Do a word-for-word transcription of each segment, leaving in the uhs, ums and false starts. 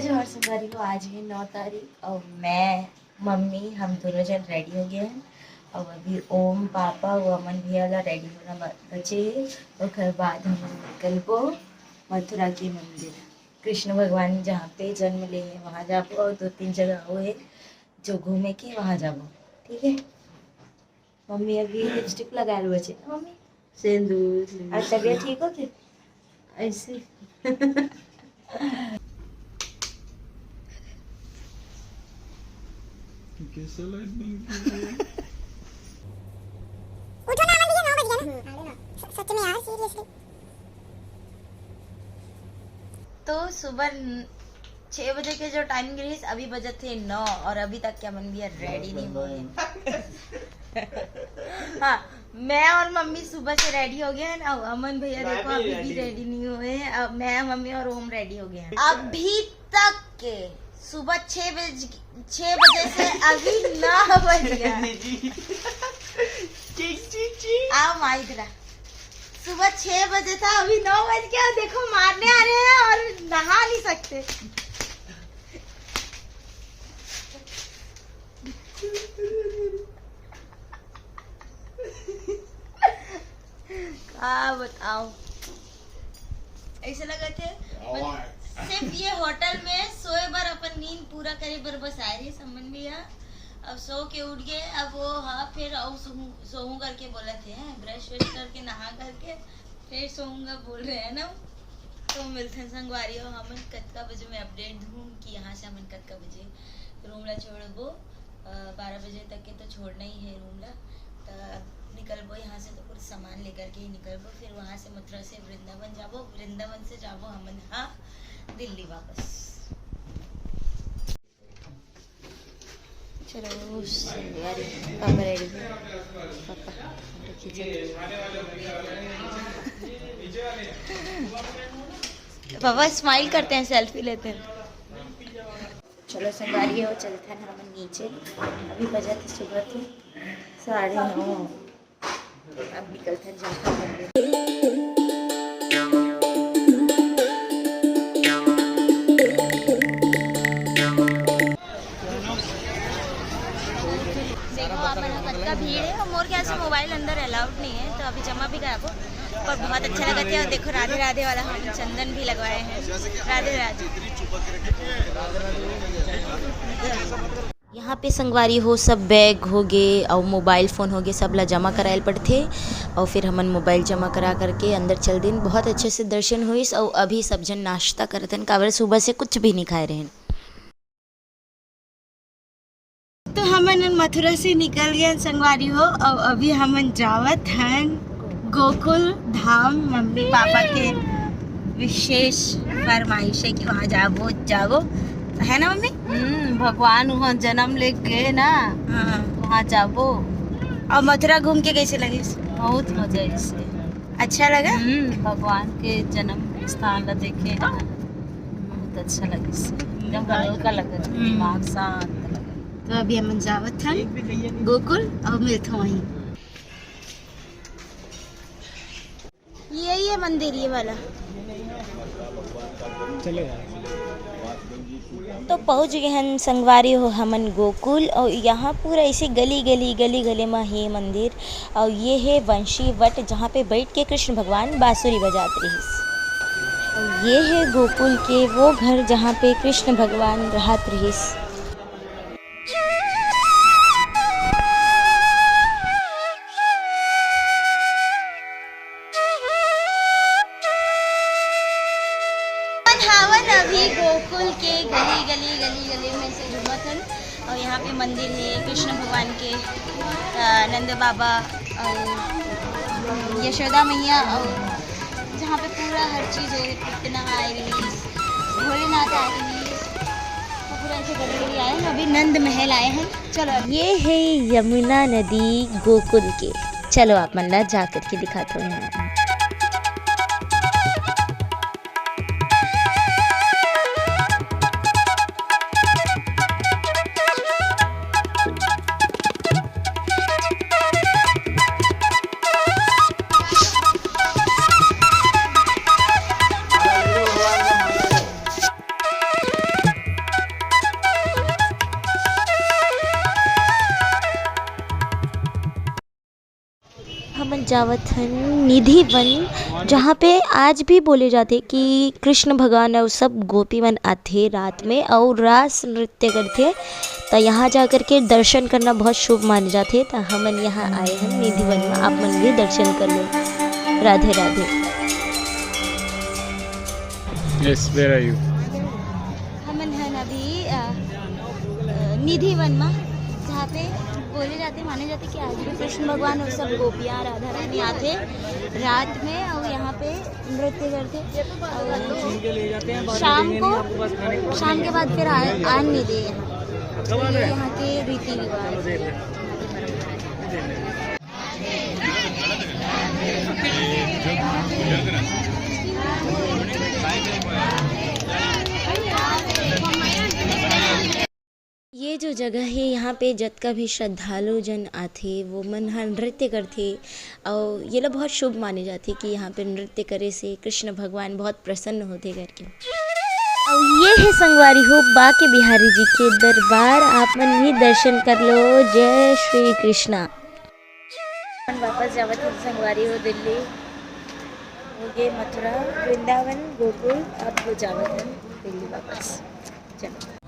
जोहार संगवारी हो, आज हे नौ तारीख अउ मैं, मम्मी, हम दोनों जन रेडी हो गए हैं। अउ अभी ओम, पापा अउ अमन भैया ला रेडी होना ब-, बचे हे। ओकर बाद हम निकलबो मथुरा के मंदिर, कृष्ण भगवान जहाँ पे जन्म ले हे वहाँ जाबो, अउ दो तीन जगह अउ हे जो घूमे के, वहाँ जाबो। ठीक है, मम्मी अभी लिपस्टिक लगा लो बचे ना मम्मी। सेंदूर। और तबीयत ठीक हो क्या? ऐसे। कैसा लाइट बंद किया? उठो ना, अमन भैया, नौ बज गया ना। स-, सच में यार, सीरियसली। तो सुबह न-, छः बजे के जो टाइम रहिस, अभी बजत हे नौ और अभी तक के अमन भैया रेडी नहीं हुए हैं। हाँ, मैं और मम्मी सुबह से रेडी हो गए हैं ना, अमन भैया मैं देखो भी अभी भी रेडी। रेडी नहीं हुए हैं। अब मैं, मम्मी और ओम रेडी हो गए हैं। अभी तक के सुबह छः बज, छः बजे से अभी नौ बज गया। जी, जी, जी। आओ माई इधर आ। सुबह छह बजे था, अभी नौ बज गया। देखो, मारने आ रहे हैं और नहा नहीं सकते। का बताओ, ऐसे लगा थे, सिर्फ ये होटल में सोए बर, अपन नींद पूरा करे बर बस आए रहे, समझ में या। अब सो के उठ गए, अब वो, हाँ, फिर अउ सोहूं, सोहूं करके बोला थे, हैं, ब्रश व्रश करके, नहा करके, फिर सोऊंगा बोल रहे हैं ना। तो मिलथन संगवारी हो, हमन कतका बजे मैं अपडेट दूँ कि यहाँ से हमन कतका बजे रूम ला छोड़बो। अ, बारह बजे तक के तो छोड़ना ही है रूम ला। तो निकलबो यहाँ से तो कुछ सामान लेकर के ही निकलबो, फिर वहाँ से मथुरा से वृंदावन जाबो, वृंदावन से जाबो हमन, हाँ, दिल्ली वापस। चलो, संगवारी, पापा रेडी। पापा, फोटो खींचत। पापा स्माइल करते हैं, सेल्फी लेते हैं। चलो संगवारी हो, चलते हैं हम नीचे। अभी बजत हे सुबह के साढ़े नौ। अब निकलथन जाथन मंदिर। देखो आप मन, कतका भीड़ है और मोर ख्याल से मोबाइल अंदर अलाउड नहीं है, तो अभी जमा भी कराबो। पर बहुत अच्छा लगा था। देखो राधे राधे वाला हम चंदन भी लगवाए हैं। राधे राधे। यहाँ पे संगवारी हो सब बैग होगे अउ मोबाइल फोन होगे, सब ला जमा करायल पड़थे। अउ फिर हमन मोबाइल जमा करा करके अंदर चल दिन। बहुत अच्छे से दर्शन होइस अउ अभी सब झन नाश्ता करत हन, काबर सुबह से कुछ भी नहीं खाए रहेन। तो हमन मथुरा से निकल गए संगवारी हो, अउ अभी हमन जावत हन गोकुल धाम। मम्मी पापा के विशेष फरमाइश है कि वहाँ जाबो, जाबो, है ना मम्मी? हम्म, भगवान वहाँ जन्म ले गए ना, हाँ। वहाँ जाबो। और मथुरा घूम के कैसे लगिस? बहुत मजा आइस। अच्छा लगा? हम्म, भगवान के जन्म स्थान ला देखे ना, बहुत अच्छा लगिस। एकदम हल्का लगा, हम्म। दिमाग शांत लगा। तो अभी हमन जावत हन गोकुल, अउ मिलथन वहीं। ये, ये मंदिर, ये वाला। चलो यार। तो पहुँच गए हन संगवारी हो हमन गोकुल, अउ यहाँ पूरा ऐसे गली, गली, गली, गली में हे मंदिर। अउ ये हे वंशी वट, जहाँ पे बैठ के कृष्ण भगवान बांसुरी बजात रहिस। अउ ये हे गोकुल के वो घर, जहाँ पे कृष्ण भगवान रहत रहिस। अपन हावन अभी गोकुल के गली, गली, गली, गली में से घूमत हन। और यहाँ पे मंदिर है कृष्ण भगवान के, अ, नंद बाबा और यशोदा मैया, और जहाँ पे पूरा हर चीज़ है, पटना आए रही, भोलेनाथ आए रही, तो पूरा ऐसे गली गली आए हैं। अभी नंद महल आए हैं। चलो, ये है यमुना नदी गोकुल के। चलो, आप मन ला जा करके दिखात हों यहाँ। हमन जावत हन निधि वन, जहाँ पे आज भी बोले जाथे कि कृष्ण भगवान अउ सब गोपी मन आथे रात में अउ रास नृत्य करथे। त यहाँ जा कर के दर्शन करना बहुत शुभ माने जाथे। त हमन यहाँ आए हन निधि वन में, आप मन भी दर्शन कर लो। Radhe Radhe. Yes, where are you? हमन हन अभी, अ, अ, निधि वन में, जहाँ पे बोले जाथे, माने जाथे कि आज भी कृष्ण भगवान अउ सब गोपियाँ, राधा रानी आथे रात में अउ यहाँ पे नृत्य करथे। अउ शाम को, शाम के बाद फिर आ, आन नहीं दे यहाँ। तो ये यहाँ के रीति रिवाज है। ये जो जगह हे, यहाँ पे जतका भी श्रद्धालु जन आथे, वो मन ह नृत्य करथे अउ ये ला बहुत शुभ माने जाथे कि यहाँ पे नृत्य करे से कृष्ण भगवान बहुत प्रसन्न होथे करके। अउ ये हे संगवारी हो, बांके बिहारी जी के दरबार, आप मन भी दर्शन कर लो। जय श्री कृष्णा। अपन वापस जावत हन संगवारी हो दिल्ली, हो गे मथुरा, वृंदावन, गोकुल, अब हो जावत हन दिल्ली वापस। चलो।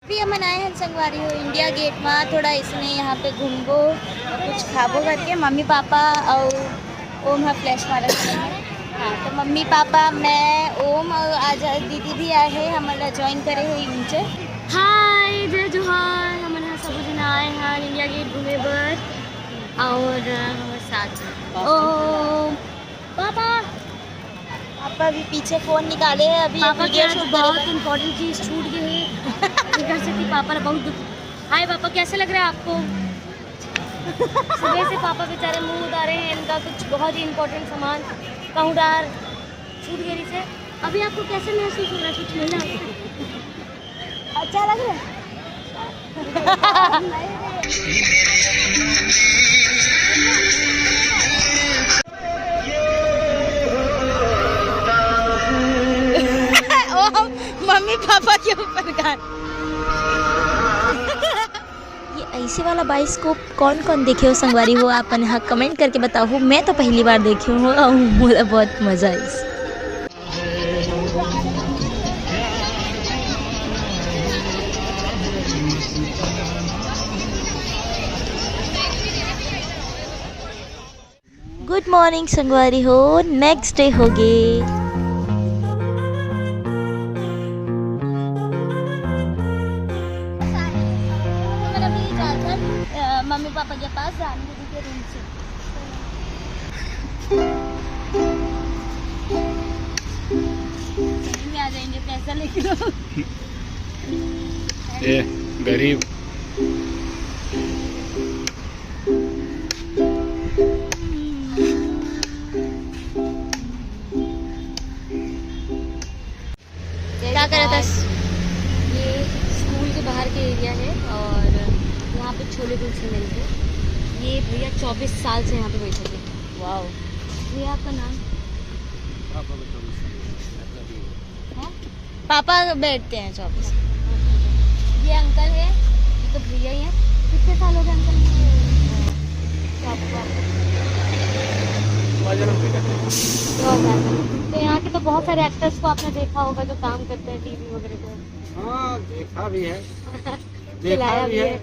अभी हमन आए हन संगवारी हो इंडिया गेट मा, थोड़ा इसने यहाँ पे घूमबो, कुछ खाबो करके। मम्मी पापा अउ ओम ह flash मारत हे। हाँ, तो मम्मी पापा, मैं, ओम अउ आज दीदी भी आए हे, हमन ला join करे हे नीचे। हाय, जय जोहार, हमन ह सबो झन आए हन इंडिया गेट घूमे बर अउ हमर साथ ओम पापा। पापा अभी पीछे फोन निकाले हैं, अभी पापा के video आज shoot बहुत करेगा। Important चीज छूट गई है। नहीं कर सकती, पापा ने बहुत दुख। हाय पापा, कैसे लग रहा है आपको? सुबह से पापा बेचारे मुंह उतारे हैं, इनका कुछ बहुत ही इंपॉर्टेंट सामान कहूँडार छूट गई से। अभी आपको कैसे महसूस हो रहा है, कुछ मिला? अच्छा लग रहा है? ओ, मम्मी पापा के ऊपर गान। ये ऐसे वाला बाइस्कोप कौन कौन देखे हो संगवारी हो, आप मन ह comment करके बताओ। मैं तो पहली बार देखे हूँ और मुझे बहुत मजा आई। Good morning संगवारी हो, next day हो गे। हमन अभी जाथन, अ, मम्मी पापा के पास, जानवी दीदी के रूम से। में आ जाएंगे, पैसा लेके। ए, गरीब। क्या कर रहा था? ये स्कूल के बाहर के एरिया है और यहाँ पे छोले कुलचे मिलते हैं। ये भैया चौबीस साल से यहाँ पे बैठे थे। वाओ। भैया, आपका नाम? पापा का चौबीस साल है। हैं? पापा बैठते हैं चौबीस। ये अंकल है, ये तो भैया ही है। कितने साल हो गए अंकल? आपको, आपको? दो हज़ार। तो यहाँ के तो बहुत सारे एक्टर्स को आपने देखा होगा जो काम करते हैं टीवी वगैरह पे। हाँ, देखा भी है। देखा खिलाया भी भी है। है।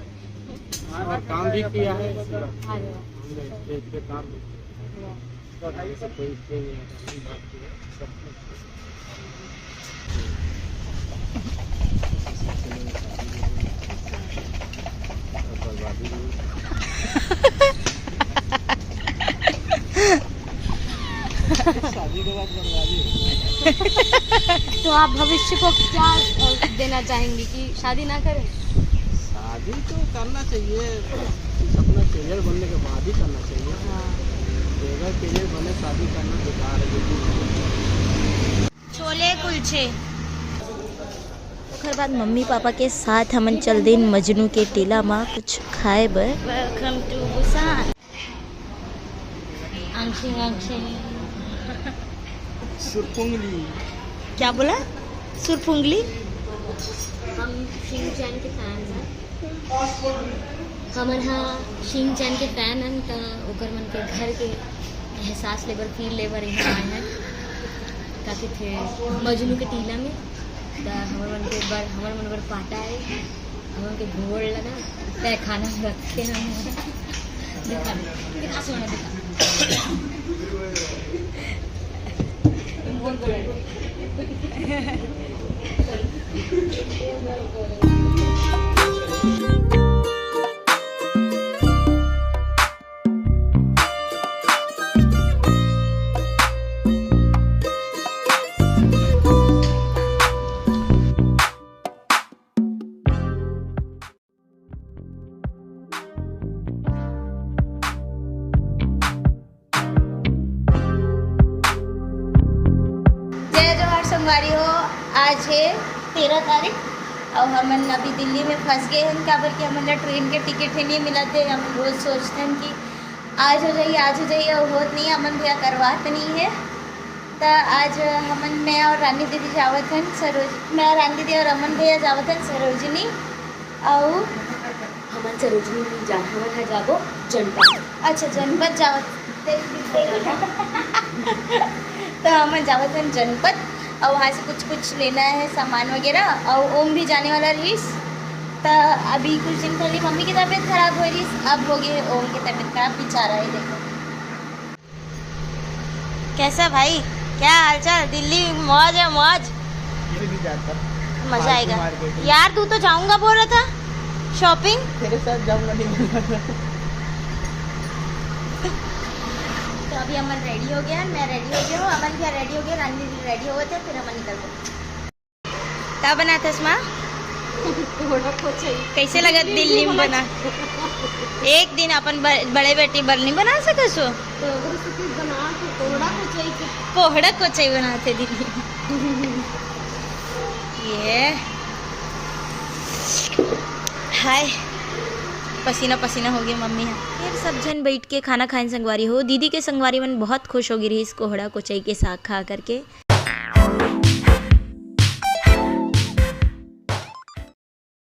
हाँ, और काम भी किया है। अरे वाह। हमने देख के काम भी किया। वाह। तो ऐसा कोई, कोई नहीं है, हम बात किया, सब कुछ। शादी के बाद बर्बादी हो। तो आप भविष्य को क्या, अ, देना चाहेंगे कि शादी ना करें? शादी तो करना चाहिए, अपना करियर बनने के बाद ही करना चाहिए। हाँ। बगैर करियर बने शादी करना बेकार है, बिल्कुल। छोले कुलचे। ओकर बाद मम्मी पापा के साथ हमन चल देन मजनू के टीला म कुछ खाए बर। Welcome to Busan। आंखी, आंखी। सुरपुंगली। क्या बोला? सुरपुंगली? हम शिनचैन के फैन हैं। हमन हा शिनचैन के फैन हन, त ओकर मन के घर के एहसास ले बर, फील ले बर यहाँ आए हन। का कहिथे, मजनू के टीला में, त हमर मन के बर, हमर मन बर पाटा है, हमन के घोड़ ला ना, तय खाना रखे हम। दिखा, दिखा सोना, दिखा। जय जोहार संगवारी हो, आज है तेरह तारीख और हमन अभी दिल्ली में फंस गए हैं, काबर कि हमन ला ट्रेन के टिकट ही नहीं मिला थे। हम रोज सोचते हैं कि आज हो जाइए, आज हो जाइए, और होत नहीं, अमन भैया करवात नहीं है। त आज हमन, मैं और रानी दीदी जावत हन सरोज, मैं, रानी दीदी और अमन भैया जावत हन सरोजनी। अउ हमन सरोजनी नहीं जान, हमन ह जाबो जनपद। अच्छा, जनपद जावत। तो हमन जावत हन जनपद, और वहाँ से कुछ कुछ लेना है, सामान वगैरह, और ओम भी जाने वाला रहीस। त अभी कुछ दिन पहले मम्मी की तबीयत खराब हो रही, अब हो गई ओम की तबीयत खराब, बेचारा है, देखो। कैसा भाई, क्या हालचाल? दिल्ली मौज है, मौज। ये भी जाता। मजा फालतू आएगा। मार्केटिंग। यार, तू तो जाऊंगा बोल रहा था शॉपिंग। तेरे साथ जाऊंगा नहीं बोल रहा था। तो अभी अमन रेडी हो गया, मैं रेडी हो गया हूँ, अमन क्या रेडी हो गया, रानी रेडी हो गए थे, फिर अमन निकल गए। का बनाथस माँ? कोहड़ा कोचई। कैसे लगत दिल्ली में बना? एक दिन अपन ब-, बड़े बेटी बर नहीं बना सकस हो? तो अगर उसे कुछ बना तो कोहड़ा कोचई के। कोहड़ा कोचई बनाथे दीदी। ये हाय, पसीना पसीना हो गया मम्मी ह। फिर सब झन बैठ के खाना खाइन संगवारी हो। दीदी के संगवारी मन बहुत खुश हो गई रहीस कोहड़ा कोचई के साग खा करके।